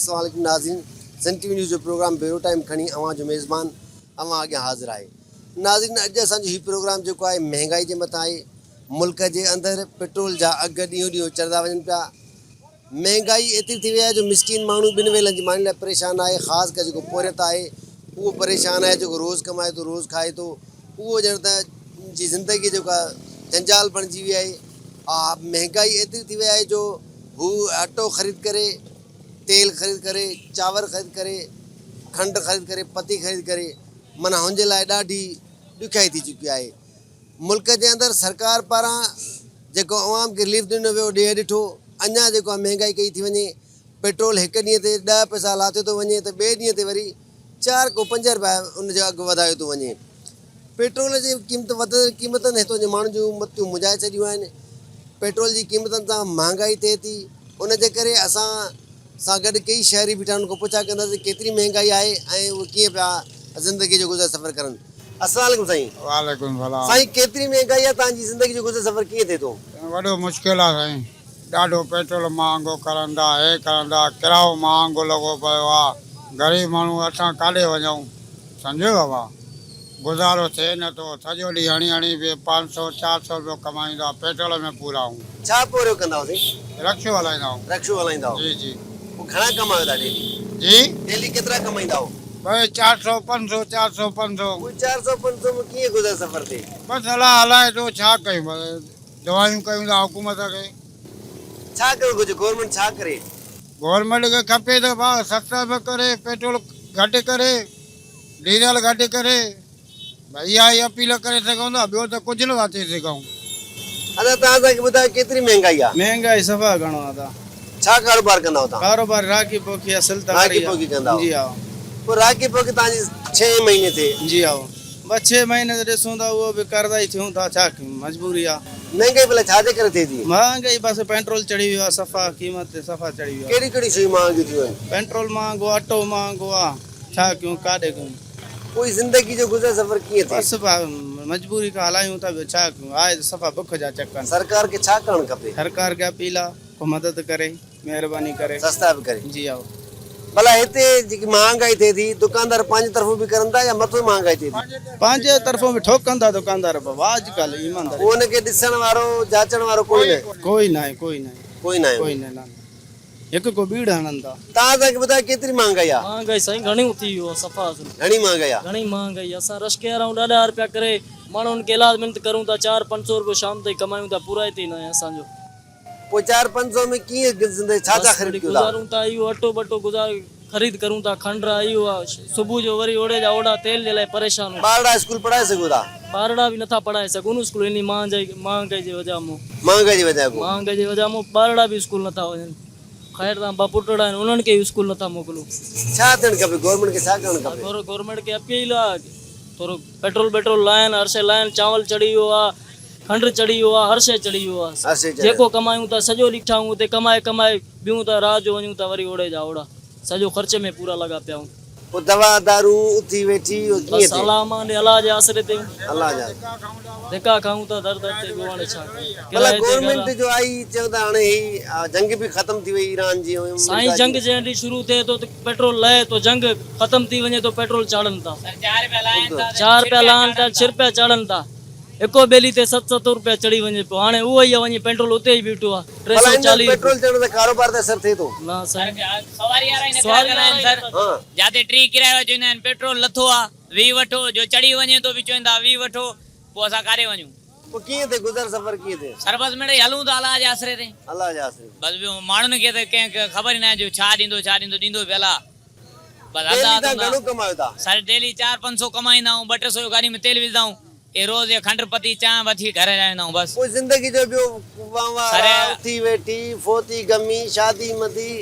السلام عليڪم ناظرين سن ٽي وي نيوز جو پروگرام بيورو ٽائيم کڻي اوهان جو ميزبان اوهان اڳيان حاضر آهي ناظرين اڄ اسان جو هي پروگرام جيڪو آهي مهنگائي جي مٿان آهي ملڪ جي اندر پيٽرول جا اگهه ڏينهون ڏينهون چڙهندا وڃن پيا مهنگائي ايتري ٿي وئي آهي جو مسڪين ماڻهو ٻن ويلن جي ماني لاء پريشان آهي خاص ڪري جيڪو پورهيت آهي اهو پريشان آهي جيڪو روز ڪمائي ٿو روز کائي ٿو اهو ڄڻ ته جي زندگي جيڪا جنجال بڻجي وئي آهي مهنگائي ايتري ٿي وئي آهي جو هو اٽو خريد ڪري تيل خريد ڪري چانور خريد ڪري کنڊ خريد ڪري پتي خريد ڪري معنيٰ هن جي لاء ڏاڍي ڏکيائي ٿي چڪي آهي ملڪ جي اندر سرڪار پاران جيڪو عوام کي رليف ڏنو ويو ڏيهه ڏٺو اڃا جيڪو آهي مهنگائي ڪئي ٿي وڃي پيٽرول هڪ ڏينهن تي ڏهه پئسا لاٿيو ٿو وڃي ته ٻئي ڏينهن تي وري چار کان پنج رپيا ان جو اگهه وڌايو ٿو وڃي پيٽرول جي قيمت وڌندڙ قيمتن هتان جي ماڻهن جون متيون مجهائي ڇڏيون آهن پيٽرول جي قيمتن سان مهانگائي ٿئي ٿي ان جي ڪري اسان سان گڏ ڪيئي شهري بيٺا آهن انهن کان پڇا ڪنداسين ڪيتري مهنگائي آهي ۽ اهي ڪيئن پيا زندگي جو گذر سفر ڪرن. السلام عليڪم سائين. وعليڪم السلام. سائين ڪيتري مهنگائي آهي توهان جي زندگي جو گذر سفر ڪيئن ٿئي ٿو. وڏو مشڪل آ سائين ڏاڍو پيٽرول مهانگو ڪرن ٿا هي ڪرن ٿا ڪرايو مهانگو لڳو پيو آ غريب ماڻهو اسان ڪاڏي وڃون سمجهيو بابا گذارو ٿئي نه ٿو سڄو ڏينهن هڻي هڻي به پانچ سو چار سو روپيو ڪمائيندو آ پيٽرول ۾ پورا آهون. ڇا پورهيو ڪندا آهيو سائين؟ رڪشو هلائيندا آهيون. رڪشو هلائيندا آهيو. جي جي. پوء گهڻا ڪمايو ٿا ڊيلي؟ جي. ڊيلي ڪيترا ڪمائيندا آهيو؟ ڀئي چار سو پنج سو چار سو پنج سو. پوء چار سو پنج سو ۾ ڪيئن گذر سفر ٿئي؟ بس الله هلائي ٿو ڇا ڪيون بس دعايون ڪيون ٿا حڪومت کي. ڇا ڪرڻ گهرجي گورنمينٽ ڇا ڪري؟ گورنمينٽ کي کپي ته ڀاء سستا به ڪري پيٽرول گهٽ ڪري ڊيزل گهٽ ڪري ڀئي اها ئي اپيل ڪري سگهون ٿا ٻيو ته ڪجهه نه ٿا چئي سگهون. ادا توهان اسان کي ٻڌايو ڪيتري مهنگائي آ. مهنگائي صفا گهڻو آ ادا. ڇا ڪاروبار ڪندا آهيو توهان؟ ڪاروبار راکي پوکي آ سل ته راکي پوکي ڪندا آهيو. جي ها. پوء راکي پوکي توهان جي ڇهين مهيني ٿئي. جي ها بس ڇهه مهيني ته ڏسون ٿا اهو به قرضائي ٿيون ٿا ڇا ڪيون مجبوري آ. مهنگائي ڀلا ڇا جي ڪري ٿئي ٿي؟ مهانگائي بس پيٽرول چڙهي ويو آ صفا قيمت صفا چڙهي ويو آ. ڪهڙيون ڪهڙيون شيون مهانگيون ٿيون آهن؟ پيٽرول مهانگو آ اٽو مهانگو آ ڇا ڪيون ڪاڏي ڪيون. پوء زندگي جو گذر سفر ڪيئن ٿئي؟ بس مجبوري کان هلايون ٿا ٻيو ڇا ڪيون آهي ته صفا بک جا چڪن. سرڪار کي ڇا ڪرڻ کپي؟ سرڪار کي اپيل آ ڪو مدد ڪري مهرباني ڪري. سستا به ڪري. جي هائو. ڀلا هتي جيڪي مهانگائي ٿئي ٿي دڪاندار پنهنجي طرفون به ڪرن ٿا يا مٿو مهانگائي ٿئي ٿي؟ پنهنجي طرفون به ٺوڪن ٿا دڪاندار بابا اڄڪلهه ايمانداري. پوء ان کي ڏسڻ وارو جاچڻ وارو ڪوئي ناهي. ڪوئي ناهي ڪوئي ناهي. ڪوئي ناهي. ڪوئي ناهي نه نه. هڪ ڪو ٻيڙ هڻن ٿا. توهان اسان کي ٻڌايو ڪيتري مهانگائي آ؟ مهانگائي سائين گهڻي ٿي ويو آ صفا اصل. گهڻي مهانگائي آ؟ گهڻي مهانگائي آ اسان رشڪي وارا آهيون ڏاڍا رپيا ڪري ماڻهن کي ايلاز منت ڪرون ٿا چار پنج سو رپيو شام تائين ڪمايون ٿا پورائي تي ناهي اسان جو. پوء چار پنج سو ۾ ڪيئن زندگي ڇا ڇا بس خريد وري ڪيو ٿا؟ گذارون ٿا اهو اٽو ٻٽو گذار خريد ڪرون ٿا کنڊ آ اهو آ صبح جو وري اوڙي جا اوڙا تيل جي لاء پريشان هون. ٻارڙا اسڪول پڙهائي سگهو ٿا؟ ٻارڙا به نٿا پڙهائي سگهون اسڪول انهي مهانگائي جي وجهه مون. مهانگائي جي وجهه کان. مهانگائي جي وجهه مون ٻارڙا به اسڪول نٿا وڃن. خير تان ٻه پٽڙا آهن انهن کي به اسڪول نٿا موڪلون. ڇا ٿيڻ کپي گورنمينٽ کي ڇا ڪرڻ کپي؟ گورنمينٽ کي اپيل آ ٿورو پيٽرول ٻيٽرول لاهين هر شي لاهين چانول چڙهي ويو آ کنڊ چڙهي ويو آ هر شي چڙهي ويو آ جيڪو ڪمايون ٿا سڄو ڏينهن ٺاهيون اتي ڪمائي ڪمائي بيهون ٿا رات جو وڃون ٿا وري اوڙي جا اوڙا سڄو خرچ ۾ پورا لڳا پيا آهيون. پوء دوا دارون اٿي ويٺي اهو ڪيئن بس ٿئي؟ الله امان ڏي الله جي آسري تي آهيون. الله جا. ڌڪا کائون ٿا در در تي ٻيو هاڻي ڇا ڪيون. ڀلا ڪرائي تي گهر گورنمينٽ آ. جو آئي چيو ته هاڻي هي جنگ به ختم ٿي وئي ايران جي ۽ آمريڪا سائين جي. جنگ جنهن ڏينهن شروع ٿئي ٿو ته پيٽرول لهي ٿو جنگ ختم ٿي وڃي ٿو پيٽرول چاڙهن ٿا. چار رپيا لاهن ٿا ڇهه رپيا چاڙهن ٿا. هڪو ٻيلي تي ست ست روپيا چڙهي وڃي پيو هاڻي اهو ئي وڃي پيٽرول اتي ئي بيٺو آ ٽي ڀلا سو هن چاليهه پيٽرول چڙهڻ سان ڪاروبار تي اثر ٿئي ٿو؟ نه سائين سواري وارا ئي نخرا ڪندا آهن سر جاتي 30 ڪرايو چوندا آهن پيٽرول لٿو آ 20 وٺو جو چڙهي وڃي ٿو به چوندا 20 وٺو پوء اسان ڪاڏي وڃون. پوء ڪيئن ٿئي گذر سفر ڪيئن ٿئي؟ سر بس مڙئي هلون ٿا الله جي آسري تي. الله جي آسري تي. بس ٻيو ماڻهن کي ته ڪنهن کي خبر ئي ناهي جو ڇا ڏيندو ڇا ڏيندو ڏيندو به الله بس ڊيلي الله تان گهڻو ڪمايو ٿا؟ سر ڊيلي چار پنج سو ڪمائيندا آهيون ٻه ٽي سو جو گاڏي ۾ تيل وجهندا آهيون اي روز اي کنڊ پتي چانهه وٺي گهر هليا ويندا آهيون بس. پوء زندگي جو ٻيو وهنوار آ اٿي ويٺي فوتي غمي شادي مدي.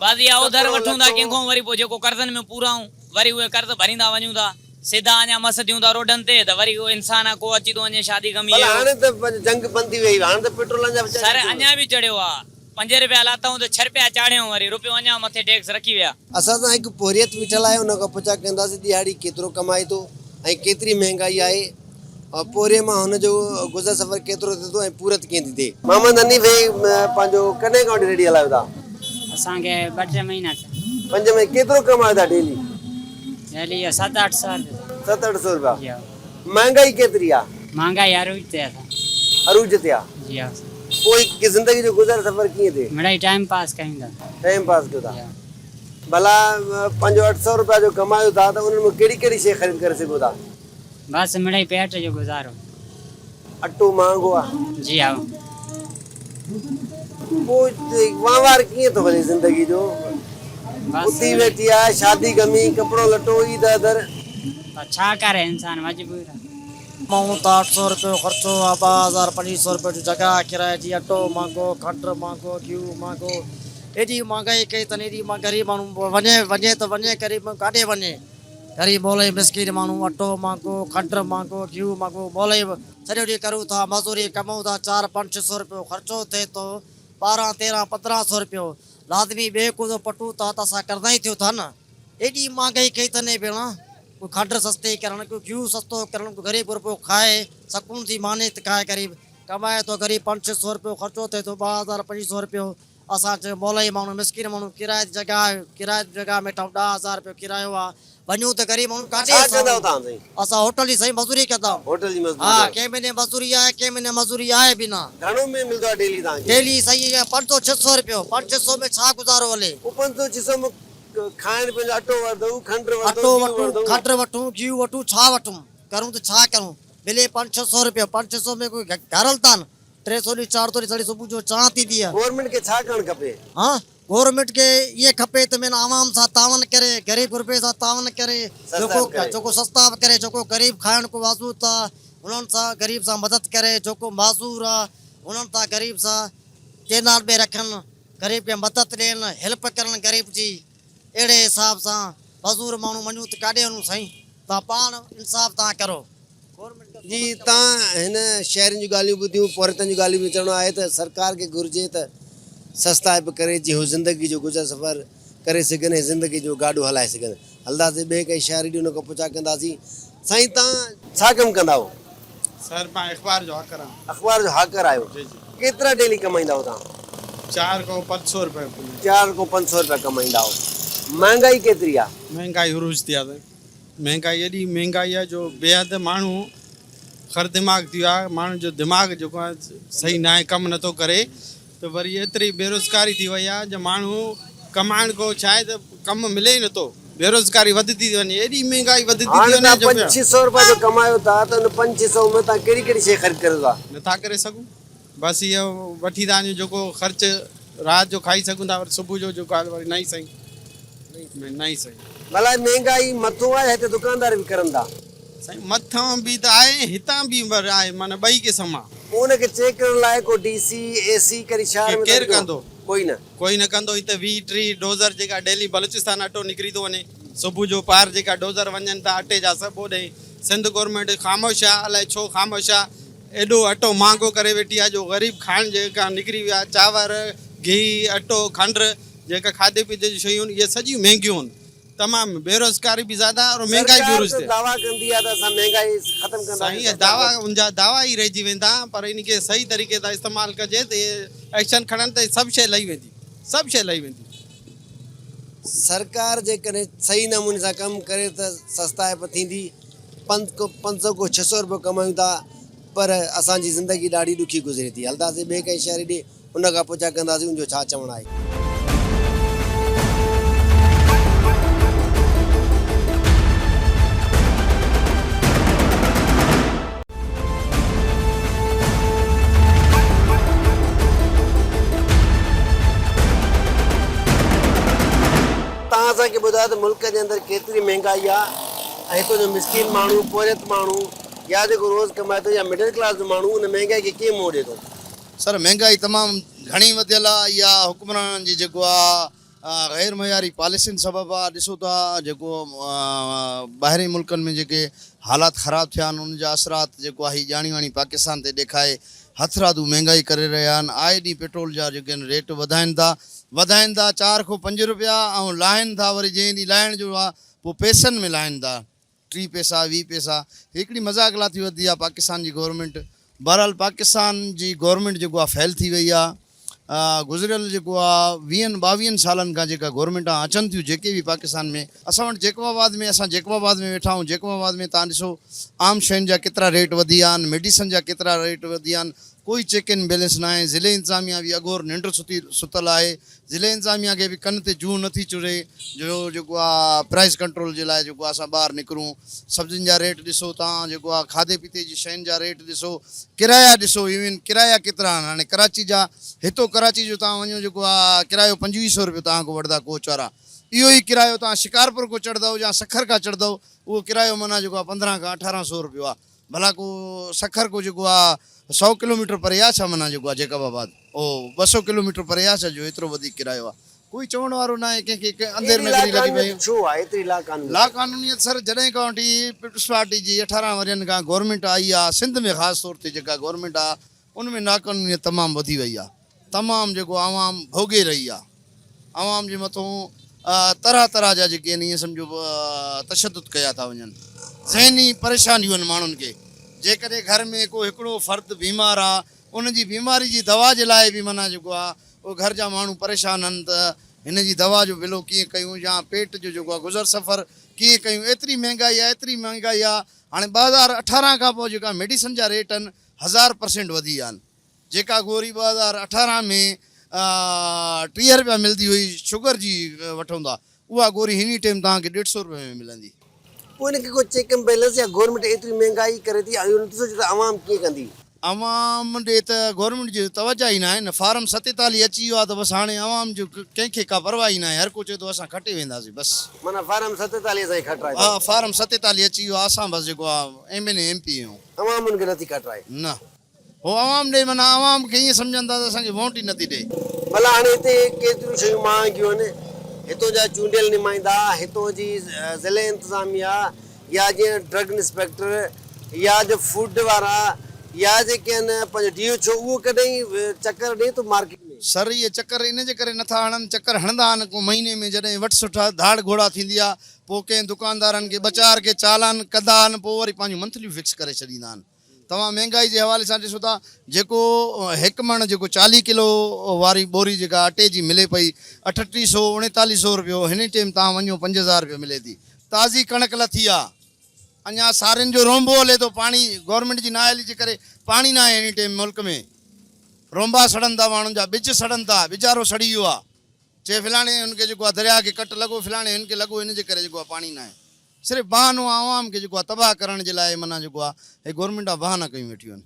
بس اها اوڌر ڪپڙو وٺون ٿا لٽو. ڪنهن کان وري پوء جيڪو قرضن ۾ پورا آهيون وري اهي قرض ڀريندا وڃون ٿا سڌا اڃا مس ٿيون ٿا روڊن تي ته وري اهو انسان آ ڪو اچي ٿو وڃي شادي غمي ڀلا جو. هاڻي ته جنگ بند ٿي وئي هاڻي ته پيٽرول اڃا به سر چڙهيو ٿي اڃا به چڙهيو آ. پنج رپيا لاتائون ته ڇهه رپيا چاڙهيائون وري رپيو اڃا مٿي ٽيڪس رکي ويا. اسان سان هڪ پورهيت ويٺل آهي ان کان پڇا ڪنداسين ڏهاڙي ڪيترو ڪمائي ٿو ۽ ڪيتري مهنگائي آهي ۽ پورهيي مان هن جو گذر سفر ڪيترو ٿئي ٿو ۽ پورت ڪيئن ٿي ٿئي. محمد حنيف هي پنهنجو ڪڏهن کان وٺي ريڙهي هلايو ٿا؟ اسان کي ٻه ٽي مهينا ٿيا. پنج ۾ ڪيترو ڪمايو ٿا ڊيلي؟ ڊيلي اهو ست اٺ سؤ رپيا. ست اٺ سؤ رپيا. جي ها. مهانگائي ڪيتري آ؟ مهانگائي عروج تي آ سائين. عروج تي آ. جي ها. پوء زندگي جو گذر سفر ڪيئن ٿئي؟ مڙئي ٽائيم پاس ڪيون ٿا. ٽائيم پاس ڪيو ٿا. جي ها. ڀلا پنهنجو اٺ سؤ رپيا جو ڪمايو ٿا ته انهن مان ڪهڙي ڪهڙي شيء خريد ڪري سگهو ٿا؟ بس مڙئي پيٽ جو گذارو. اٽو مهانگو آ. جي ها. پوء وهنوار ڪيئن ٿو هلي زندگي جو؟ بس اٿي ويٺي آ، شادي غمي، ڪپڙو لٽو، عيد ادر. بس ڇا ڪري انسان مجبور آ. مئون ته اٺ سئو رپيو خرچو آ، 2025 سئو رپيو جو جڳهه ڪرائي جي، اٽو مهانگو، کنڊ مهانگو، گيهه مهانگو، ايڏي مهانگائي ڪئي اٿن، ايڏي غريب ماڻهو وڃي وڃي ته وڃي غريب ماڻهو ڪاڏي وڃي، غريب مولئي مسڪين ماڻهو اٽو مهانگو، کنڊ مهانگو، گيهه مهانگو، مولئي سڄو ڏينهن ڪرون ٿا مزوري ڪمئون ٿا چار پنج ڇهه سئو رپيو خرچو ٿئي ٿو، ٻارهن تيرهن 15 سئو رپيو لازمي ٻئي ڪو ته پٽون ٿا ته اسان ڪردا ئي ٿيون ٿا نه، ايڏي مهانگائي ڪئي اٿن اي ڀيڻا. ڪو کنڊ سستي ڪرڻ، ڪو گيهه سستو ڪرڻ، ڪو غريب غربو کائي سڪون ٿي ماني ته کائي غريب ڪمائي ٿو غريب پنج ڇهه سئو رپيو خرچو ٿئي ٿو 2025 سئو رپيو اسان چيو مولائي ماڻهو مسڪين ماڻهو ڪرائي تي جڳهه آهي ڪرائي تي جڳهه ۾ ويٺا آهيون 10,000 رپيو ڪرايو آهي وڃون ته غريب ماڻهو ڪاڏي ڇا ڪندا آهيو توهان سائين؟ اسان هوٽل جي سائين مزوري ڪندا آهيون. هوٽل جي مزدوري ها ڪنهن مهيني مزوري آهي ڪنهن مهيني مزوري آهي به نه. گهڻو ۾ ملندو آهي ڊيلي توهان کي؟ ڊيلي سائين پنج سئو ڇهه سئو رپيو پنج ڇهه سئو ۾ ڇا گذارو هلي. پوء پنج سئو ڇهه سئو ۾ کائڻ پيئڻ جو اٽو وٺندؤ، کنڊ وٺندؤ، اٽو گيهه وٺون، وٺندؤ. کنڊ وٺون، گيهه وٺون، ڇا وٺون؟ ڪرون ته ڇا ڪرون؟ ملي پنج ڇهه سئو رپيو، پنج ڇهه سئو ۾ ڪوئي گهر هلتا آهن؟ ٽي سئو ڏي چار سئو ڏي سڙي صبح جو چانهه ٿيندي آهي. گورنمينٽ کي ڇا ڪرڻ کپي؟ ها گورنمينٽ کي ائين کپي ته مين عوام سان تعاون ڪري، غريب غربي سان تعاون ڪري، سستا جيڪو به ڪري. جيڪو سستا به ڪري، جيڪو غريب کائڻ ڪو معذور ٿا انهن سان غريب سان مدد ڪري، جيڪو معذور آ انهن سان غريب سان ڪينال ۾ رکن. غريب کي مدد ڏين هيلپ ڪرن غريب جي اهڙي حساب سان مزور ماڻهو وڃون ته ڪاڏي وڃون سائين توهان پاڻ انصاف توهان ڪرو گورنمينٽ کي جي تان هن شهرين جون ڳالهيون ٻڌيون پورهيتن جون ڳالهيون ٻڌيون چوڻو آهي ته سرڪار کي گهرجي ته سستائپ ڪري جيئن هو زندگي جو گذر سفر ڪري سگهن ۽ زندگي جو گاڏو هلائي سگهن هلنداسين ٻئي ڪنهن شهري ڏي ان کان پڇا ڪنداسين سائين تان ڇا ڪم ڪندا آهيو. سر مان اخبار جو هاڪر آهيان. اخبار جو هاڪر آهيو. جي جي. ڪيترا ڊيلي ڪمائيندا آهيو توهان؟ چار کان پنج سؤ روپيا پوري. چار کان پنج سؤ روپيا ڪمائيندا آهيو. مهانگائي ڪيتري آهي؟ مهانگائي عروج تي آهي سائين. مهانگائي ايڏي مهانگائي آهي جو بيحد ماڻهو خر دماغ ٿي ويو آهي. ماڻهن جو دماغ جيڪو آهي صحيح ناهي ڪم نٿو ڪري ته وري ايتري بيروزگاري ٿي وئي آهي جو ماڻهو ڪمائڻ کان ڇا آهي ته ڪم ملي ئي نٿو. بيروزگاري وڌندي ٿي وڃي ايڏي مهانگائي وڌندي ٿي هاڻي وڃي توهان جو پنج ڇهه سؤ روپيا جو ڪمايو ٿا ته ان پنج ڇهه سؤ ۾ توهان ڪهڙي ڪهڙي شيء خريد ڪريو ٿا؟ نٿا ڪري سگهون بس اهو وٺي ٿا وڃون جيڪو خرچ رات جو کائي سگهون ٿا وري صبح جو جيڪو آهي وري نئين سئي نئين سئي. ڀلا مهنگائي مٿو آهي هتي دڪاندار به ڪرن ٿا. سائين مٿان به ته آهي هتان به آهي معنيٰ ٻئي قسم آ. پوء ان کي چيڪ ڪرڻ لاء ڪو ڊي سي اي سي ڪري شهر ۾ ڪير ڪندو؟ ڪوئي نه. ڪوئي نه ڪندو هتي 20 30 ڊوزر جيڪا ڊيلي بلوچستان اٽو نڪري ٿو وڃي صبح جو پار جيڪا ڊوزر وڃن ٿا اٽي جا سڀ اوڏي سنڌ گورنمينٽ خاموش آ الائي ڇو خاموش آ ايڏو اٽو مهانگو ڪري ويٺي آ جو غريب کائڻ جي کان نڪري ويا چانور گيهه اٽو کنڊ جيڪا کاڌي پيتي جون شيون آهن اهي سڄيون مهنگيون آهن تمام بيروزگاري به زياده اور مهنگائي به عروج سرڪار تي ته دعويٰ ڪندي آهي ته اسان مهنگائي ختم ڪنداسين سائين اهي دعويٰ ان جا دعويٰ ئي رهجي ويندا پر ان کي صحيح طريقي سان استعمال ڪجي ته ايڪشن کڻن ته سڀ شيء لهي ويندي سڀ شيء لهي ويندي. سرڪار جيڪڏهن صحيح نموني سان ڪم ڪري ته سستائپ ٿيندي پنج سو کان ڇهه سو روپيو ڪمايون ٿا پر اسان جي زندگي ڏاڍي ڏکي گذري ٿي هلنداسين ٻئي ڪنهن شهر ڏي ان کان پڇا ڪنداسين ان جو ڇا چوڻ آهي. توهان اسان کي ٻڌايو ته ملڪ جي اندر ڪيتري مهنگائي آ ۽ هتو جو مسڪين ماڻهو، پورهيت ماڻهو يا جيڪو روز ڪمائي ٿو يا مڊل ڪلاس جو ماڻهو ان مهنگائي کي ڪيئن منهن ڏي ٿو؟ سر مهنگائي تمام گهڻي وڌيل آ اها حڪمرانن جي جيڪو آ غير معياري پاليسين سبب آ ڏسو ٿا جيڪو ٻاهرين ملڪن ۾ جيڪي حالات خراب ٿيا آهن ان جا اثرات جيڪو آ هي ڄاڻي واڻي پاڪستان تي ڏيکائي هٿرادو مهنگائي ڪري رهيا آهن آئي ڏينهن پيٽرول جا جيڪي آهن ريٽ وڌائين ٿا وڌائين ٿا چار کان پنج روپيا ۽ لاهين ٿا وري جنهن ڏينهن لاهڻ جو آ پوء پئسن ۾ لاهين ٿا ٽي پئسا 20 پئسا هڪڙي مذاق لاٿي وڌي آ پاڪستان جي گورنمينٽ بهرحال پاڪستان جي گورنمينٽ جيڪو آ فيل ٿي وئي آ گذريل جيڪو آ ويهن ٻاويهن سالن کان جيڪا گورنمينٽان اچن ٿيون جيڪي به پاڪستان ۾ اسان وٽ جيڪب آباد ۾ اسان جيڪب آباد ۾ ويٺا آهيون جيڪب آباد ۾ تان ڏسو عام شين جا ڪيترا ريٽ وڌي ويا آهن ميڊيسن جا ڪيترا ريٽ وڌي ويا آهن ڪوئي چيڪ اينڊ بيلنس ناهي ضلعي انتظاميا به اگهور ننڊ ستي ستل آهي ضلعي انتظاميا کي به ڪن تي جون نٿي چري جو جيڪو آ پرائس ڪنٽرول جي لاء جيڪو آ اسان ٻاهر نڪرون سبزين جا ريٽ ڏسو تان جيڪو آ کاڌي پيتي جي شين جا ريٽ ڏسو ڪرايا ڏسو ايون ڪرايا ڪيترا آهن هاڻي ڪراچي جا هتو ڪراچي جو تان وڃو جيڪو آ ڪرايو 25 سو روپيو تان کان وٺندا ڪوچ وارا اهو ئي ڪرايو تان شڪارپور کان چڙهندؤ يا سکر کان چڙهندؤ اهو ڪرايو معنيٰ جيڪو آ 15 کان 18 سو روپيو آ ڀلا ڪو سکر ڪو جيڪو آ سئو ڪلوميٽر پري آ ڇا معنيٰ جيڪو آ جيڪب آباد او 200 ڪلوميٽر پري آ ڇا جو ايترو وڌيڪ ڪرايو آ ڪوئي چوڻ وارو ناهي ڪنهن کي ڪنهن انڌير ايڏي نگري لڳي پئي لاقانونيت ڇو آ ايتري لاقانونيت. لاقانونيت سر جڏهن کان وٺي پيپلز پارٽي جي 18 ورهين کان گورنمينٽ آئي آ سنڌ ۾ خاص طور تي جيڪا گورنمينٽ آ ان ۾ ناقانونيت تمام وڌي وئي آ تمام جيڪو عوام ڀوڳي رهي آ عوام جي مٿون طرح طرح جا جيڪي آهن ائين سمجهو تشدد ڪيا ٿا وڃن ذهني پريشانيون آهن ماڻهن کي جيڪڏهن گهر ۾ ڪو هڪڙو فرد بيمار آ ان جي بيماري جي دوا جي لاء به معنيٰ جيڪو آ اهي گهر جا ماڻهو پريشان آهن ته هن جي دوا جو بلو ڪيئن ڪيون يا پيٽ جو جيڪو آ گذر سفر ڪيئن ڪيون ايتري مهنگائي آ ايتري مهنگائي آ هاڻي 2018 کان پوء جيڪا ميڊيسن جا ريٽ آهن 1000% وڌي ويا آهن جيڪا گوري 2018 ۾ 30 رپيا ملدي هئي شگر جي وٺون ٿا اها گوري هن ٽيم توهان کي ڏيڍ سو رپئي ۾ ملندي. پوء ان کي ڪو چيڪ اينڊ بيلنس يا گورنمينٽ ايتري مهنگائي ڪري ٿي اهو نٿي سوچي ته عوام ڪيئن ڪندي. عوام ڏي ته گورنمينٽ جي توجه ئي ناهي نه فارم 47 اچي ويو آهي ته بس هاڻي عوام جو ڪنهن کي ڪا پرواهه ئي ناهي هر ڪو چئي ٿو اسان کٽي وينداسين بس. معنيٰ فارم 47 اسان کي کٽرائي ها فارم 47 اچي ويو آهي اسان بس جيڪو آهي ايم اين اي ايم پي آهيون. عوام ان کي نٿي کٽرائي. نه هو عوام ڏي معنيٰ عوام کي ائين سمجهن ٿا ته اسان کي ووٽ ئي نٿي ڏئي. ڀلا هاڻي هتي ڪيتريون شيون مهانگيون آهن، هتون جا چونڊيل نمائندا، هتون جي ضلعي انتظاميا يا جيئن ڊرگ انسپيڪٽر يا جو فوڊ وارا يا جيڪي آهن پنهنجو ڊي ايڇ او اهو ڪڏهن چڪر ڏئي ٿو مارڪيٽ ۾؟ سر اهي چڪر ان جي ڪري نٿا هڻن، چڪر هڻندا آهن ڪو مهيني ۾ جڏهن وٺ سٺ ڌاڙ گهوڙا ٿيندي آهي پوء ڪنهن دڪاندارن کي ٻه چار کي چالان ڪندا آهن پوء وري پنهنجون منٿليون فڪس ڪري ڇڏيندا آهن. توهان مهنگائي جي حوالي سان ڏسو ٿا جيڪو هڪ مڻ جيڪو 40 ڪلو واري ٻوري جيڪا اٽي جي ملي پئي اٺٽيهه سو اڻيتاليهه سو روپيو هن ٽيم توهان وڃو 5000 روپيو ملي ٿي تازي ڪڻڪ لٿي آ اڃا سارين جو رونبو هلي ٿو پاڻي گورنمينٽ جي نااهلي جي ڪري پاڻي ناهي هن ٽيم ملڪ ۾ رونبا سڙن ٿا ماڻهن جا ٻج سڙن ٿا ٻجارو سڙي ويو آ چي فلاڻي هن کي جيڪو آ درياء کي ڪٽ لڳو فلاڻي هن کي لڳو هن جي ڪري جيڪو آ پاڻي ناهي صرف بهانو آ عوام کي جيڪو آ تباهه ڪرڻ جي لاء معنيٰ جيڪو آ هي گورنمينٽ آ بهانا ڪيون ويٺيون آهن.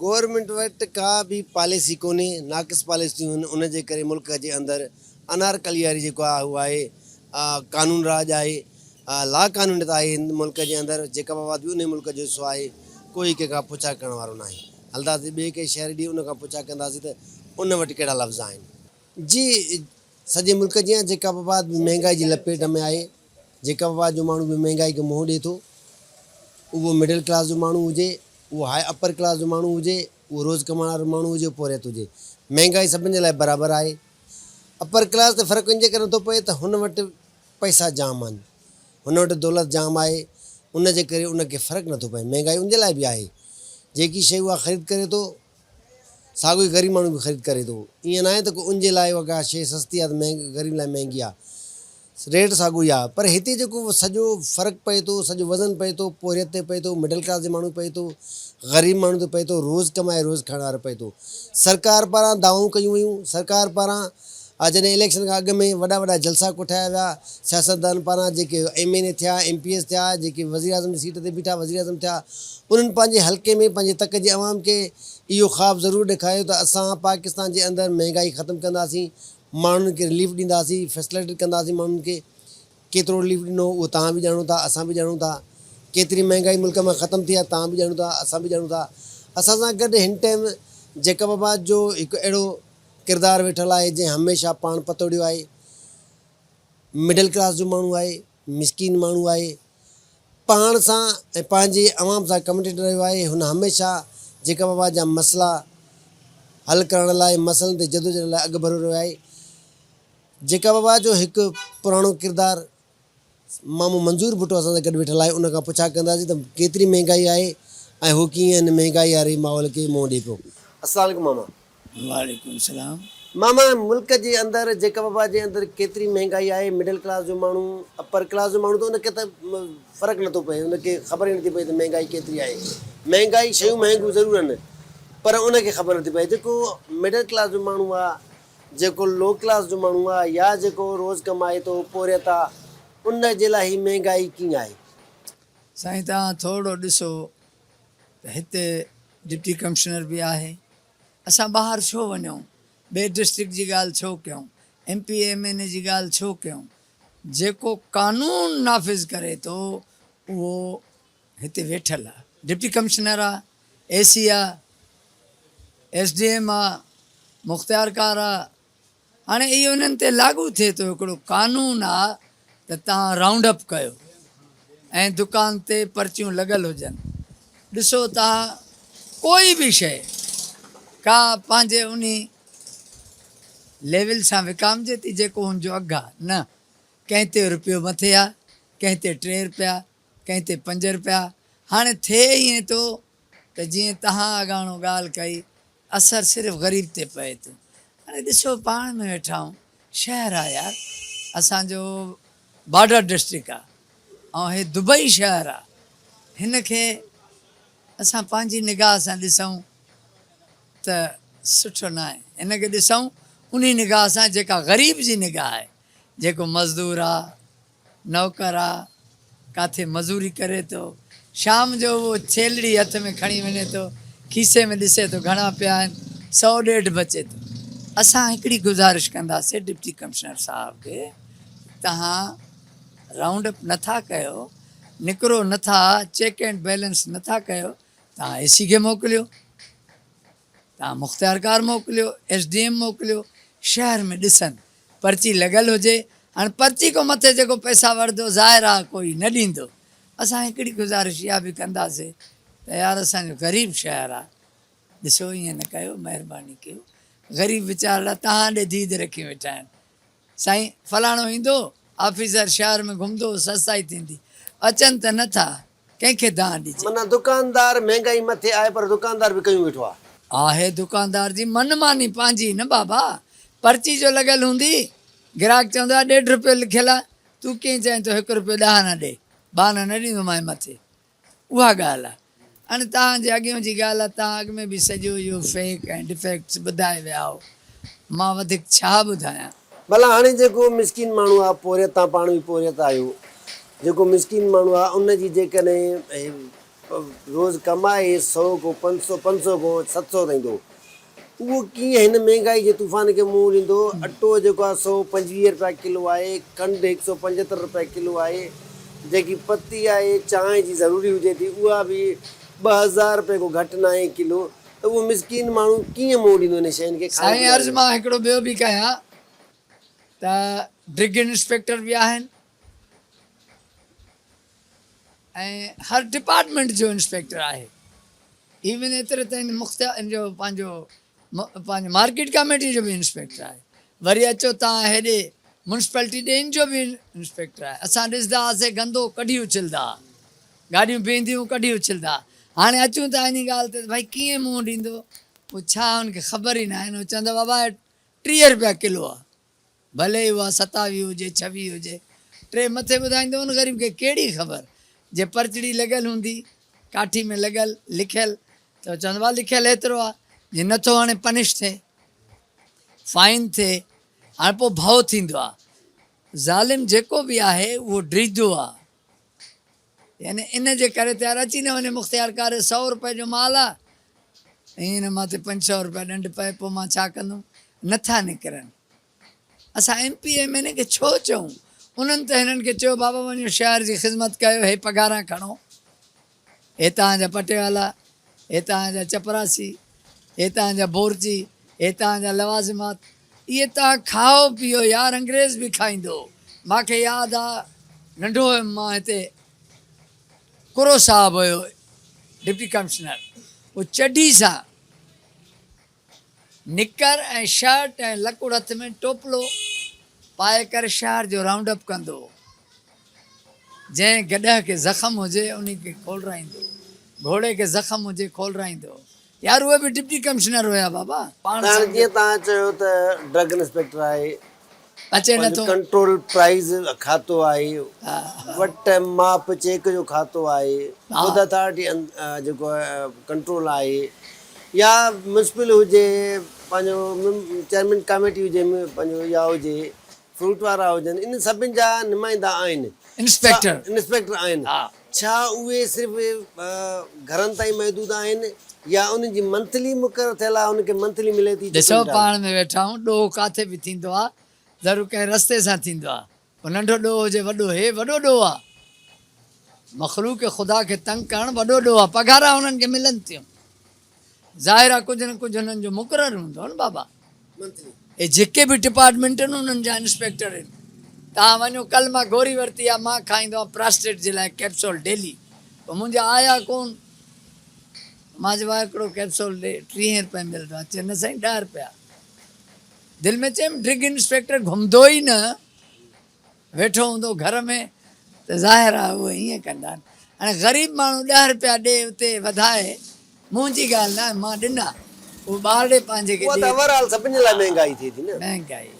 گورنمينٽ وٽ ڪا به پاليسي ڪونهي ناقص پاليسيون آهن ان جي ڪري ملڪ جي اندر انارڪلي واري جيڪو آ هو آهي قانون راڄ آهي لا قانونيت آهي هن ملڪ جي اندر جيڪب آباد به انهي ملڪ جو حصو آهي ڪوئي ڪنهن کان پڇا ڪرڻ وارو ناهي هلنداسين ٻئي ڪنهن شهر ڏي ان کان پڇا ڪنداسين ته ان وٽ ڪهڙا لفظ آهن. جي سڄي ملڪ جيان جيڪب آباد به مهنگائي جي لپيٽ ۾ آهي، جيڪب آباد جو ماڻهو به مهنگائي کي منهن ڏئي ٿو، اهو مڊل ڪلاس جو ماڻهو هجي، اهو هاء اپر ڪلاس جو ماڻهو هجي، اهو روز ڪمائڻ وارو ماڻهو هجي، پورهيت هجي، مهنگائي سڀن جي لاء برابر آهي. اپر ڪلاس تي فرق ان جي ڪري نٿو پئي ته هن وٽ پئسا جام آهن، هن وٽ دولت جام آهي، ان جي ڪري ان کي فرق نٿو پئي، مهنگائي ان جي لاء به آهي، جيڪي شيء اها خريد ڪري ٿو، ساڳيو ئي غريب ماڻهو به خريد ڪري ٿو. ائين ناهي ته ڪو ان جي لاء اها ڪا شيء سستي آهي ته مهنگي غريب لاء مهنگي آهي. ريٽ ساڳيو ئي آهي پر هتي جيڪو سڄو فرق پئي ٿو، سڄو وزن پئي ٿو پورهيت تي پئي ٿو، مڊل ڪلاس جي ماڻهو تي پئي ٿو، غريب ماڻهو تي پئي ٿو، روز ڪمائي روز کائڻ وارو پئي ٿو. سرڪار پاران دعوائون ڪيون ويون، سرڪار پاران جڏهن اليڪشن کان اڳ ۾ وڏا وڏا جلسا ڪوٺايا ويا، سياستدانن پاران جيڪي ايم اين اي ٿيا، ايم پي ايز ٿيا، جيڪي وزيراعظم جي سيٽ تي بيٺا وزيراعظم ٿيا، انهن پنهنجي حلقي ۾ پنهنجي تڪ جي عوام کي اهو خواب ضرور ڏيکاريو ته اسان پاڪستان جي اندر مهنگائي ختم ڪنداسين، ماڻهن کي رليف ڏينداسين، فيسليٽيٽ ڪنداسين ماڻهن کي ڪيترو رليف ڏنو اهو توهان به ڄاڻو ٿا اسان به ڄاڻون ٿا، ڪيتري مهنگائي ملڪ مان ختم ٿي آهي توهان به ڄاڻو ٿا اسان به ڄاڻون ٿا، اسان سان گڏ هن ٽائيم جيڪب آباد جو هڪ اهڙو ڪردار ويٺل آهي جنهن هميشه پاڻ پتوڙيو آهي، مڊل ڪلاس جو ماڻهو آهي، مسڪين ماڻهو آهي، پاڻ سان ۽ پنهنجي عوام سان ڪميٽيڊ رهيو آهي، هن هميشه جيڪب آباد جا مسئلا حل ڪرڻ لاء مسئلن تي جدوجهد لاء اڳڀرو رهيو آهي، جيڪب آباد جو هڪ پراڻو ڪردار مامو منظور ڀٽو اسان سان گڏ ويٺل آهي ان کان پڇا ڪنداسين ته ڪيتري مهنگائي آهي ۽ هو ڪيئن هن مهنگائي واري ماحول کي منهن ڏئي پيو. السلام عليڪم ماما. وعليڪم السلام. ماما ملڪ جي اندر جيڪب آباد جي اندر ڪيتري مهنگائي آهي مڊل ڪلاس جو ماڻهو اپر ڪلاس جو ماڻهو ته ان کي ته فرق نٿو پئي ان کي خبر ئي نٿي پئي ته مهنگائي ڪيتري آهي مهنگائي شيون مهنگيون ضرور آهن پر ان کي خبر نٿي پئي جيڪو مڊل ڪلاس جو ماڻهو آهي جيڪو لو ڪلاس جو ماڻهو آهي يا جيڪو روز ڪمائي ٿو پورهيت آهي ان جي لاء هي مهنگائي ڪيئن آهي. سائين توهان ٿورڙو ڏسو ته هتي ڊپٽي ڪمشنر به آهي اسان ٻاهر ڇو وڃون ٻئي ڊسٽرڪٽ جي ڳالهه ڇو ڪيون M P A M N A جي ڳالهه ڇو ڪيون جيڪو قانون نافذ ڪري ٿو اهو هتي ويٺل آ ڊپٽي ڪمشنر آ اي سي آ ايس ڊي ايم آ مختيارڪار آ هاڻي اهو انهن تي لاڳو ٿئي ٿو هڪڙو قانون آ ته توهان رائونڊ اپ ڪيو ۽ دڪان تي پرچيون لڳل هجن ڏسو توهان ڪوئي به شيء ڪا پنهنجي انهي ليول سان وڪامجي ٿي جيڪو ان جو اگهه آ نه ڪنهن تي رپيو مٿي آ ڪنهن تي 3 رپيا ڪنهن تي 5 رپيا هاڻي ٿئي ائين ٿو ته جيئن توهان اڳاڻو ڳالهه ڪئي اثر صرف غريب تي پئي ٿو. هاڻي ڏسو پاڻ ۾ ويٺا آهيون شهر آ يار اسان جو بارڊر ڊسٽرڪٽ آ ۽ هي دبئي شهر آ هن کي اسان پنهنجي نگاهه سان ڏسون ته سٺو ناهي هن کي ڏسون انهي نگاهه سان جيڪا غريب جي نگاهه آهي جيڪو مزدور آ نوڪر آ، ڪاٿي مزوري ڪري ٿو. شام جو اهو ڇيلڙي هٿ ۾ کڻي وڃي ٿو، کيسي ۾ ڏسي ٿو گهڻا پيا آهن، سئو ڏيڍ بچي ٿو. اسان هڪڙي گذارش ڪنداسين ڊپٽي ڪمشنر صاحب کي ته توهان رائونڊ اپ نه ٿا ڪيو، نڪرو نه ٿا، چيڪ اينڊ بيلنس نه ٿا ڪيو، توهان اي سي کي موڪليو. توهان مختيارڪار موڪليو، ايس ڊي ايم موڪليو، شهر ۾ ڏسن پرچي لڳل هجي، هاڻي پرچي کان مٿي جيڪو پئسا وٺندو ظاهر آ ڪوئي نه ڏيندو، اسان هڪڙي گذارش اها به ڪنداسين ته يار اسان جو غريب شهر آ ڏسو ائين نه ڪيو مهرباني ڪيو غريب ويچارڙا توهان ڏي ديد رکي ويٺا آهن. سائين فلاڻو ايندو آفيسر شهر ۾ گهمندو سستائي ٿيندي اچن ته نه ٿا ڪنهن کي دانهن ڏجي. معنيٰ دڪاندار مهنگائي مٿي آهي پر دڪاندار به ڪيون ويٺو آهي. آهي دڪاندار جي من ماني پنهنجي نه بابا پرچي جو لڳل هوندي گراهڪ چوندو آهي ڏيڍ روپيو لکيل آهي تون ڪيئن چئين ٿو هڪ روپيو ڏهانا نه ڏي ٻه آنا نه ڏيندومانء مٿي اها ڳالهه آهي. هاڻي توهان جي اڳيون جي ڳالهه آهي، توهان اڳ ۾ به سڄو اهو فيڪ ۽ ڊفيڪٽس ٻڌائي ويا آهو، مان وڌيڪ ڇا ٻڌايان. ڀلا هاڻي جيڪو مسڪين ماڻهو آهي، پورهيت توهان پاڻ به پورهيت آهيو، جيڪو مسڪين ماڻهو آهي ان جي جيڪڏهن روز ڪمائي سئو کان پنج سئو، پنج سئو کان ست سئو تائين ٿو اهو ڪيئن هن مهنگائي جي طوفان کي منهن ڏيندو؟ اٽو جيڪو آهي سو 25 رپيا ڪلو آهي، کنڊ 175 رپيا ڪلو آهي، جيڪي پتي آهي چانهه جي ضروري هجي ٿي اها به 2000 رپئي کان گهٽ ناهي ڪلو ته اهو مسڪين ماڻهو ڪيئن منهن ڏيندو انهن شين کي کائڻ سائين پيئڻ عرض ۾؟ مان هڪڙو ٻيو به ڪيان ته ڊرگ انسپيڪٽر به آهن ۽ هر ڊپارٽمينٽ جو انسپيڪٽر آهي ايون ايتري تائين مختيار جو پنهنجو پنهنجو مارڪيٽ ڪاميٽي جو به انسپيڪٽر آهي وري اچو تان هيڏي ميونسپالٽي ڏي ان جو به انسپيڪٽر آهي اسان ڏسندا هئاسي گندو ڪڍي اڇلدا هئا گاڏيون بيهنديون ڪڍي اڇلدا هاڻي اچون ٿا انهي ڳالهه تي ڀائي ڪيئن منهن ڏيندو پوء ڇا ان کي خبر ئي ناهي نه چوندو بابا 30 روپيا ڪلو آهي ڀلي اها 27 هجي 26 هجي، ٽي مٿي ٻڌائيندو ان غريب کي ڪهڙي خبر، جي پرچڙي لڳل هوندي ڪاٺي ۾ لڳل لکيل ته چوندو ڀاء لکيل ايترو آ، جي نٿو هڻي پنش ٿئي، فائن ٿئي، هاڻي پوء ڀؤ ٿيندو آ، ظالم جيڪو به آهي اهو ڊڄندو آ، يعني ان جي ڪري ته يار اچي نه وڃي مختيارڪار سئو روپئي جو مال آ ۽ ان مان تي 500 روپيا ڏنڊ پئي پوء مان ڇا ڪندم نٿا نڪرن اسان ايم پي ايم اين اي کي ڇو چئون انهن ته هنن کي چيو بابا وڃو شهر جي خدمت ڪيو هي پگهاران کڻو هي توهان جا پٽيوالا، هي توهان جا چپراسي، هي توهان جا بورچي، هي توهان جا لوازمات، اهي توهان کائو پيئو يار انگريز به کائيندو هو. مان کي ياد آ ننڍو هيم مان هتي ڪرو صاحب هيو ڊپٽي ڪمشنر اهو چڍي سان نڪر ۽ شرٽ ۽ لڪڙ هٿ ۾ ٽوپلو پائي ڪري شهر جو رائونڊ اپ ڪندو هو. جنهن گڏهه کي زخم هجي انهي کي کولرائيندو هو. گهوڙي کي زخم هجي کولرائيندو هو. يار اهي به ڊپٽي ڪمشنر هيا بابا. پاڻ ته هاڻي سمجهو. جيئن توهان چيو ته ڊرگ انسپيڪٽر آهي، اچي پنهنجو نٿو. ڪنٽرول پرائيز کاتو آهي، وٽ ماپ چيڪ جو کاتو آهي، فوڊ اٿارٽي جيڪو ڪنٽرول آهي يا ميونسپل هجي پنهنجو چيئرمين ڪاميٽي هجي پنهنجو يا هجي فروٽ وارا هجن ان سڀن جا نمائندا آهن انسپيڪٽر انسپيڪٽر آهن ڇا اهي صرف گهرن تائين محدود آهن يا انهن جي منٿلي مقرر ٿيل آهي انهن کي منٿلي ملي ٿي ڏسو پاڻ ۾ ويٺا آهيون ڏوهه ڪاٿي به ٿيندو آهي ضرور ڪنهن رستي سان ٿيندو آهي پوء ننڍو ڏوهه هجي وڏو هي وڏو ڏوهه آهي مخلوق خدا کي تنگ ڪرڻ وڏو ڏوهه آهي پگهارا انهن کي ملن ٿيون ظاهر آ ڪجهه نه ڪجهه هنن جو مقرر هوندو نه بابا. اهي جيڪي به ڊپارٽمينٽ آهن انهن جا انسپيڪٽر آهن. توهان وڃو ڪل مان گوري ورتي آ مان کائيندو آهيان پراسٽيٽ جي لاء ڪيپسول ڊيلي پوء منهنجا آيا ڪون مان چيو ڀاء هڪڙو ڪيپسول ڏي ٽيهين روپئي ملندو آ چي نه سائين ڏهه روپيا دل ۾ چيم ڊرگ انسپيڪٽر گهمندو ئي نه. ويٺو هوندو گهر ۾ ته ظاهر آهي اهي ائين ڪندا آهن. هاڻي غريب ماڻهو ڏهه رپيا ڏي اتي وڌائي منهنجي ڳالهه ناهي مان ڏنا اهو ٻارڙي پنهنجي کي اها ته ڏي. اوور آل سڀني جي لاء مهنگائي ٿئي ٿي نه. مهنگائي آهي.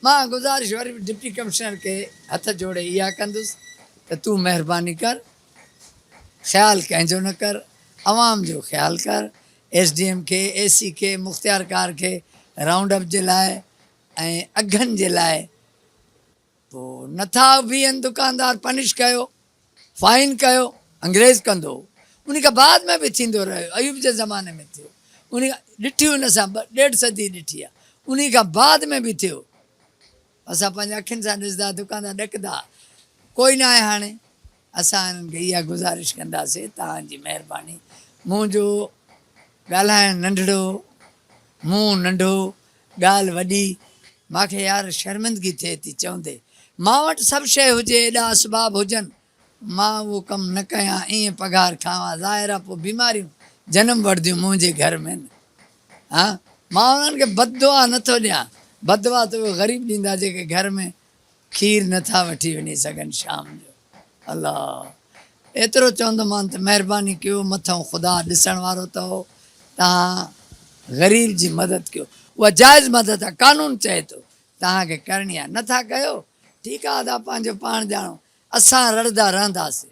مان گذارش وري به ڊپٽي ڪمشنر کي هٿ جوڙي اها ڪندس ته تون مهرباني ڪر خيال ڪنهن جو نه ڪر عوام جو خيال ڪر ايس ڊي ايم کي اي سي کي مختيارڪار کي رائونڊ اپ جي لاء ۽ اگهن جي لاء پوء نٿا بيهن دڪاندار پنش ڪيو فائن ڪيو انگريز ڪندو هو ان کان بعد ۾ به ٿيندو رهيو ايوب جي زماني ۾ ٿيو ان ڏٺي ان سان ڏيڍ صدي ڏٺي آ ان کان بعد ۾ به ٿيو اسان پنهنجي اکين سان ڏسندا دڪاندار ڏڪندا ڪوئي نه آهي هاڻي اسان انهن کي اها گذارش ڪنداسين توهان جي مهرباني منهنجو ڳالهائڻ ننڍڙو منهن ننڍو ڳالهه وڏي، مان کي يار شرمندگي ٿئي ٿي چوندي مان وٽ سڀ شيء هجي ايڏا اسباب هجن مان اهو ڪم نه ڪيان ائين پگهار کاوان ظاهر آ پوء بيماريون جنم وٺنديون منهنجي گهر ۾ نه ها مان انهن کي بد دعا نه ٿو ڏيان بد دعا ته اهي غريب ڏيندا جيڪي گهر ۾ کير نه ٿا وٺي وڃي سگهن شام جو الله ايترو چوندومان ته مهرباني ڪيو مٿئون خدا ڏسڻ وارو اٿو توهان غريب جي مدد ڪيو اها جائز مدد آهي قانون چئي ٿو توهان کي ڪرڻي آهي نه ٿا ڪيو ٺيڪ آهي ادا پنهنجو پاڻ ڄاڻو اسان رڙدا رهنداسي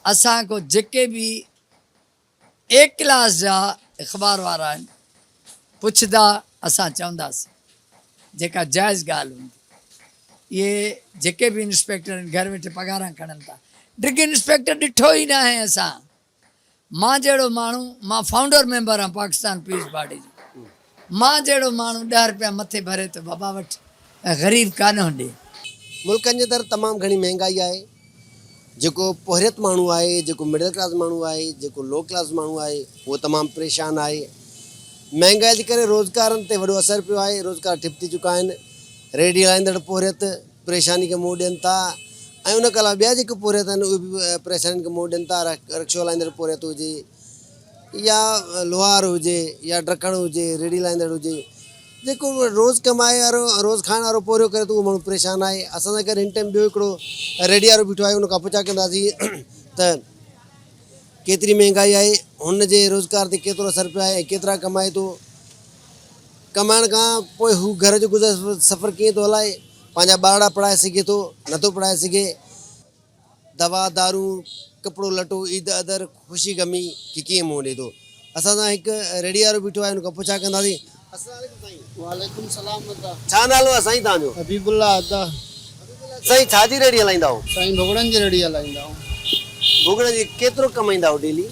اسان کو جيڪي به اي ڪلاس جا اخبار وارا آهن پڇندا اسان چونداسين جيڪا جائز ڳالهه هوندي اهي جيڪي به انسپيڪٽر آهن گهر ويٺي پگهاران کڻن ٿا ڊرگ انسپيڪٽر ڏٺو ئي ناهي اسان مان جهڙو ماڻهو مان فائونڊر ميمبر آهيان پاڪستان پيپلز پارٽي جو مان جهڙو ماڻهو ڏهه رپيا مٿي ڀري ٿو بابا وٺ ۽ غريب ڪاڏهون ڏي. ملڪن جي اندر تمام گهڻي مهنگائي آهي جيڪو پورهيت ماڻهو آهي جيڪو مڊل ڪلاس ماڻهو آهي جيڪو لو ڪلاس ماڻهو آهي اهو تمام پريشان آهي مهنگائي جي ڪري روزگارن تي وڏو اثر پيو آهي روزگار ٺپ ٿي چڪا آهن ريڙهي هلائيندڙ پورهيت پريشاني کي منهن ڏين ٿا ۽ ان کان علاوه ٻيا جيڪي پورهيت آهن اهي به پريشانين کي منهن ڏين ٿا رڪشو هلائيندڙ پورهيت هجي يا لوهار هجي يا ڊکڻ هجي ريڙهي لائيندڙ هجي جيڪو روز ڪمائي وارو روز کائڻ وارو پورهيو ڪري ٿو اهو ماڻهو پريشان آهي اسان سان گڏ هن ٽائيم ٻيو هڪڙو ريڙهي وارو بيٺو آهي ان کان پڇا ڪنداسين ته ڪيتري مهنگائي آهي هن جي روزگار تي ڪيترو اثر پيو آهي ۽ ڪيترا ڪمائي ٿو ڪمائڻ کان پوء هو گهر جو گذر سفر ڪيئن ٿو هلائي پنهنجا ٻارڙا پڙهائي سگهي ٿو نٿو پڙهائي سگهي دوا دارون، ڪپڙو لٽو، عيد ادر، خوشي غمي کي ڪيئن منهن ڏئي ٿو. اسان سان هڪ ريڙهي وارو بيٺو آهي ان کان پڇا ڪنداسين. السلام عليڪم سائين. وعليڪم السلام ادا. ڇا نالو آهي سائين توهان جو؟ حبيب الله ادا. سائين ڇا جي ريڙهي هلائيندا آهيو؟ سائين ڀڳڙن جي ريڙهي هلائيندا آهيون. ڀڳڙن جي ڪيترو ڪمائيندا آهيو ڊيلي؟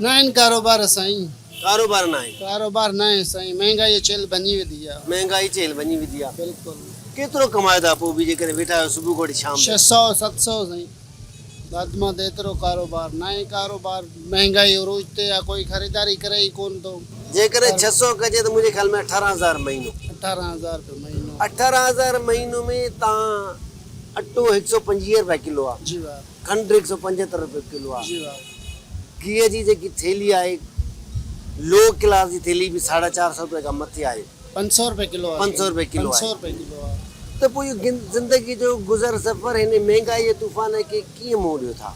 نه آهن ڪاروبار سائين. ڪاروبار نه آهن. ڪاروبار نه آهي سائين مهنگائي چيلهه ڀڃي وڌي آ. مهنگائي چيلهه ڀڃي وڌي آ. بلڪل. ڪيترو ڪمايو ٿا پوء به جيڪڏهن ويٺا آهيو صبح کان وٺي شام تائين. 600 700 سائين بعد مان ته ايترو ڪاروبار نه آهي ڪاروبار مهنگائي عروج تي آ ڪوئي خريداري ڪري ئي ڪون ٿو. جيڪڏهن 600 ڪجي ته منهنجي خيال ۾ 18000 مهينو. 18000 روپيو مهينو. 18000 مهينو ۾ تان اٽو 125 روپيا ڪلو آ. جي ڀاء. کنڊ 175 روپيا ڪلو آ. جي ڀاء. گيهه جي جيڪي ٿيلهي آهي لو ڪلاس جي ٿيلهي به ساڍا چار سئو روپيه کان مٿي آهي. 500 روپيه ڪلو آهي. 500 روپيه ڪلو آهي. 500 روپيه ڪلو آهي. ته پوء اهو زندگي جو گذر سفر هن مهنگائي جي طوفان کي ڪيئن منهن ڏيو ٿا؟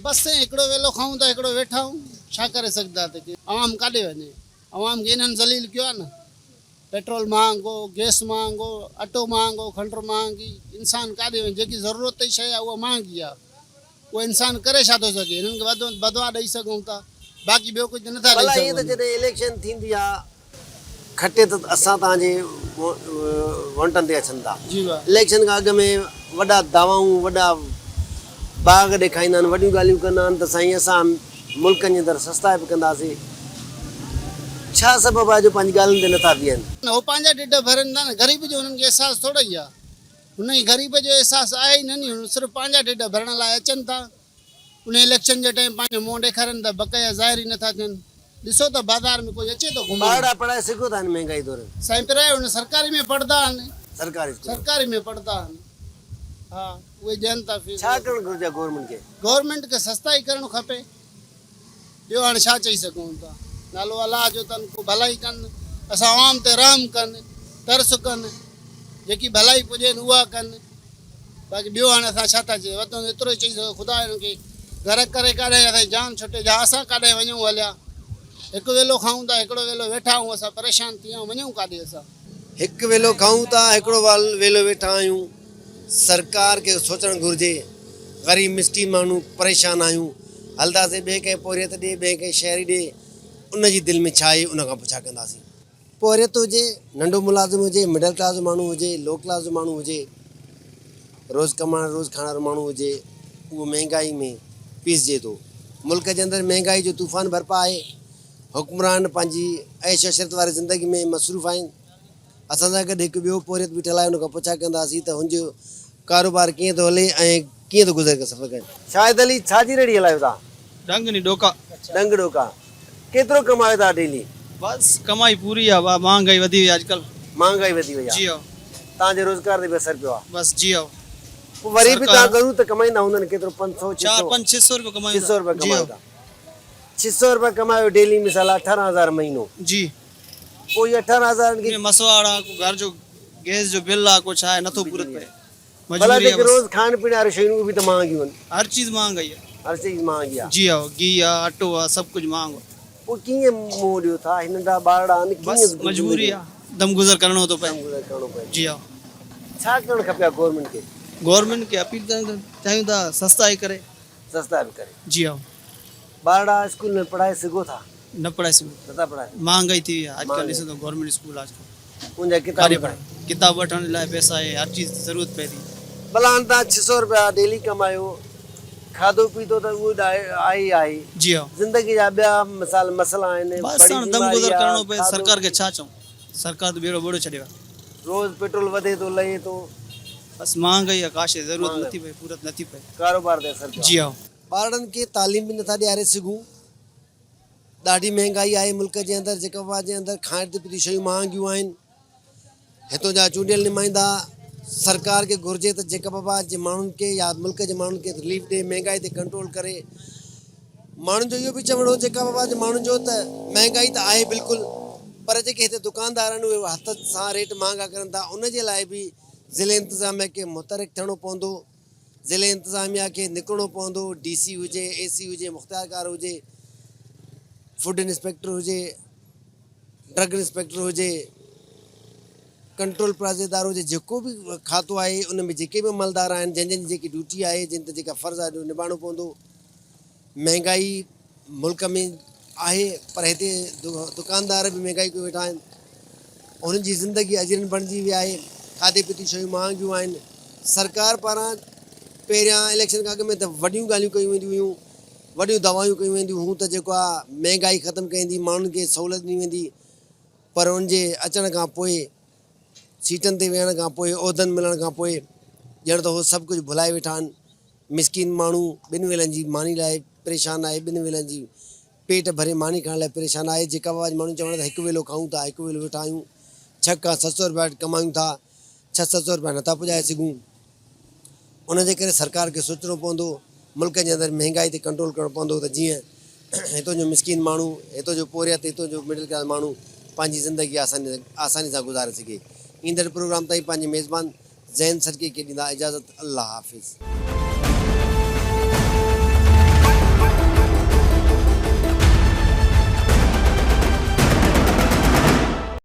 بس سائين هڪڙو ويلو کائون ٿا هڪڙو ويٺا آهيون ڇا ڪري سگهندا ته عوام ڪاڏي وڃي. عوام کي انهن ذليل ڪيو آهي نه. پيٽرول مهانگو، گئس مهانگو، اٽو مهانگو، کنڊ مهانگي، انسان ڪاڏي وڃي؟ جيڪي ضرورت جي شيء آهي اها مهانگي آهي. اهو انسان ڪري ڇا ٿو سگهي؟ هنن کي وڌ ۾ وڌ بدوا ڏئي سگهون ٿا، باقي ٻيو ڪجهه ته نٿا ڏئي ڀلا ائين ته سگهون. جڏهن اليڪشن ٿيندي آ کٽي ته اسان توهان جي وونٽن تي اچن ٿا. جي ڀاء. اليڪشن کان اڳ ۾ وڏا دعوائون وڏا باغ ڏيکاريندا آهن وڏيون ڳالهيون ڪندا آهن ته سائين اسان ملڪن جي اندر سستائپ ڪنداسين. ڇا سبب آهي جو پنهنجي ڳالهين تي نٿا بيهن؟ هو پنهنجا ڍڊ ڀرين ٿا نه غريب جو هنن کي احساس ٿورو ئي آهي. هن کي غريب جو احساس آهي ئي نه ني هو صرف پنهنجا ڍڊ ڀرڻ لاء اچن ٿا ان اليڪشن جي ٽائيم پنهنجو منهن ڏيکارين ٿا بقايا ظاهر ئي نٿا ٿين ڏسو ته بازار ۾ ڪوئي اچي ٿو گهمڻ. ٻارڙا پڙهائي سگهو ٿا هن مهنگائي دور ۾. سائين پرائيوٽ نه سرڪاري ۾ پڙهندا آهن. سرڪاري اسڪول. سرڪاري ۾ پڙهندا آهن ها اهي ڏين ٿا فيس. ڇا ڪرڻ گهرجي گورنمينٽ کي. گورنمينٽ کي سستائي ڪرڻ کپي. ٻيو هاڻي ڇا چئي سگهون ٿا. نالو الله جو تن ڪو ڀلائي ڪن، اسان عوام تي رحم ڪن، ترس ڪن، جيڪي ڀلائي پڄين اها ڪن، باقي ٻيو هاڻي اسان ڇا ٿا چئي وڌ ۾ وڌ ايترو ئي چئي سگهون خدا هنن کي غرق ڪري ڪاڏانهن اسان جي جان ڇٽي جا اسان ڪاڏانهن وڃون هليا هڪ ويلو کائون ٿا هڪڙو ويلو ويٺا آهيون اسان پريشان ٿي ويا آهيون وڃون ڪاڏي اسان. هڪ ويلو کائون ٿا هڪڙو ويلو ويٺا آهيون سرڪار کي سوچڻ گهرجي غريب مسڪين ماڻهو پريشان آهيون هلنداسين ٻئي ڪنهن پورهيت ڏي ٻئي ڪنهن شهري ڏي ان جي دل ۾ ڇا آهي ان کان پڇا ڪنداسين. پورهيت هجي ننڍو ملازم هجي مڊل ڪلاس جو ماڻهو هجي لو ڪلاس جو ماڻهو هجي روز ڪمائڻ روز کائڻ وارو ماڻهو هجي اهو مهنگائي ۾ پيسجي ٿو ملڪ جي اندر مهنگائي جو طوفان برپا آهي حڪمران پنهنجي عيش عشرت واري زندگي ۾ مصروف آهن. اسان سان گڏ هڪ ٻيو پورهيت بيٺل آهي ان کان پڇا ڪنداسين ته هن جو ڪاروبار ڪيئن ٿو هلي ۽ ڪيئن ٿو گذر سفر ڪري. شاهد علي ڇا جي ريڙهي هلايو ٿا؟ ڏنگ ني ڏوڪا. ڏنگ ڏوڪا. ڪيترو ڪمايو ٿا ڊيلي؟ بس ڪمائي پوري آ ڀاء مهانگائي وڌي وئي آ اڄڪلهه. مهانگائي وڌي وئي آ. جي ها. توهان جي روزگار تي به اثر پيو آ. بس جي ها. پوء وري به توهان گهڻو ته ڪمائيندا هوندا نه ڪيترو پنج سئو ڇهه چار سئو. پنج ڇهه سئو روپيا ڪمايون ٿا. ڇهه سئو روپيا جي ها. ڪمايو ٿا. 600 روپيا ڪمايو ڊيلي مثال 18 هزار مهينو. جي. پوء اهي 18 هزارن کي. ۾ مسواڙ آ ڪو گهر جو گئس جو بل آ ڪو ڇا آهي نٿو پورت پئي ڀلا مجبوري آ جيڪي بس. روز کائڻ پيئڻ واريون شيون اهي به ته مهانگيون آهن. هر چيز مهانگائي آ. هر چيز مهانگي آ. جي ها گيهه آ اٽو آ سڀ ڪجهه مهانگو آ. پوء ڪيئن منهن ڏيو ٿا هي ننڍا ٻارڙا آهن ڪيئن بس مجبوري آ دم گذر ڪرڻو ٿو پئي. دم گذر ڪرڻو پئي. جي ها. ڇا ڪرڻ کپي ها گورنمينٽ کي. گورنمينٽ کي اپيل چاهيون ٿا سستائي ڪري. سستا به ڪري. جي ها. ٻارڙا اسڪول ۾ پڙهائي سگهو ٿا؟ نه پڙهائي سگهون. نه ٿا پڙهائي سگهو. مهانگائي ٿي وئي آهي اڄڪلهه ڏسو ته گورنمينٽ اسڪول آجڪل. ان جا ڪتاب وٺڻ. ڪتاب وٺڻ لاء پئسا آهي هر چيز ضرورت پئي ٿي. ڀلا هاڻ توهان 600 رپيا ڊيلي ڪمايو کاڌو پيتو ته اهو آهي ئي آهي. جي ها. زندگي جا ٻيا مثال مسئلا آهن. بس هاڻ دم گذر ڪرڻو پئي سرڪار کي ڇا چئون سرڪار ته ٻيڙو ٻوڙي ڇڏيو آهي. روز پيٽرول وڌي ٿو لهي ٿو. بس مهانگائي آ ڪا شي ضرورت نٿي پئي پورت نٿي پئي. ڪاروبار تي اثر پيو آ. جي ها. ٻارڙن کي تعليم به نٿا ڏياري سگهون. ڏاڍي مهنگائي آهي ملڪ جي اندر جيڪب آباد جي اندر کائڻ پيتي شيون مهانگيون آهن. هتون جا چونڊيل نمائندا سرڪار کي گهرجي ته جيڪب آباد جي ماڻهن کي يا ملڪ جي ماڻهن کي رليف ڏي مهنگائي تي ڪنٽرول ڪري. ماڻهن جو اهو به چوڻ هو جيڪب آباد جي ماڻهن جو ته مهنگائي ته آهي بلڪل پر جيڪي هتي دڪاندار آهن اهي هٿ سان ريٽ مهانگا ڪرن ٿا ان جي لاء به ضلعي انتظاميا کي متحرڪ ٿيڻو پوندو، ضلعي انتظاميا کي نڪرڻو پوندو، ڊي سي هجي، اي سي هجي، مختيارڪار هجي، فوڊ انسپيڪٽر هجي، ڊرگ انسپيڪٽر هجي، ڪنٽرول پرائز ادارو هجي، جيڪو به کاتو آهي ان ۾ جيڪي به عملدار آهن جن جن جي جيڪي ڊيوٽي آهي جن تي جيڪا فرض آهي اهو نڀائڻو پوندو. مهنگائي ملڪ ۾ آهي پر هتي دڪاندار به مهنگائي ڪيو ويٺا آهن انهن جي زندگي اجرين بڻجي وئي آهي کاڌي پيتي شيون مهانگيون آهن سرڪار پاران پهريان اليڪشن کان اڳ ۾ ته وڏيون ڳالهيون ڪيون وينديون هيون وڏيون دعوائون ڪيون وينديون هيون ته جيڪو آهي مهنگائي ختم ڪئي ويندي ماڻهن کي سهولت ڏني ويندي پر ان جي اچڻ کان پوء سيٽن تي ويهڻ کان پوء عهدن ملڻ کان پوء ڄڻ ته هو سڀ ڪجهه ڀلائي ويٺا آهن مسڪين ماڻهو ٻن ويلن جي ماني لاء پريشان آهي، ٻن ويلن جي پيٽ ڀري ماني کائڻ لاء پريشان آهي، جيڪب آباد جي ماڻهن چوڻ ته هڪ ويلو کائون ٿا، هڪ ويلو ويٺا آهيون، ڇهه کان 700 رپيا ڪمايون ٿا، ڇهه ست سئو رپيا نٿا پڄائي سگهون، ان جي ڪري سرڪار کي سوچڻو پوندو، ملڪ جي اندر مهنگائي تي ڪنٽرول ڪرڻو پوندو ته جيئن هتو جو مسڪين ماڻهو، هتو جو پورهيت، هتو جو مڊل ڪلاس ماڻهو پنهنجي زندگي آساني سان گذاري سگهي. ايندڙ پروگرام تائين پنهنجي ميزبان زين سرڪي کي ڏيندا اجازت الله حافظ.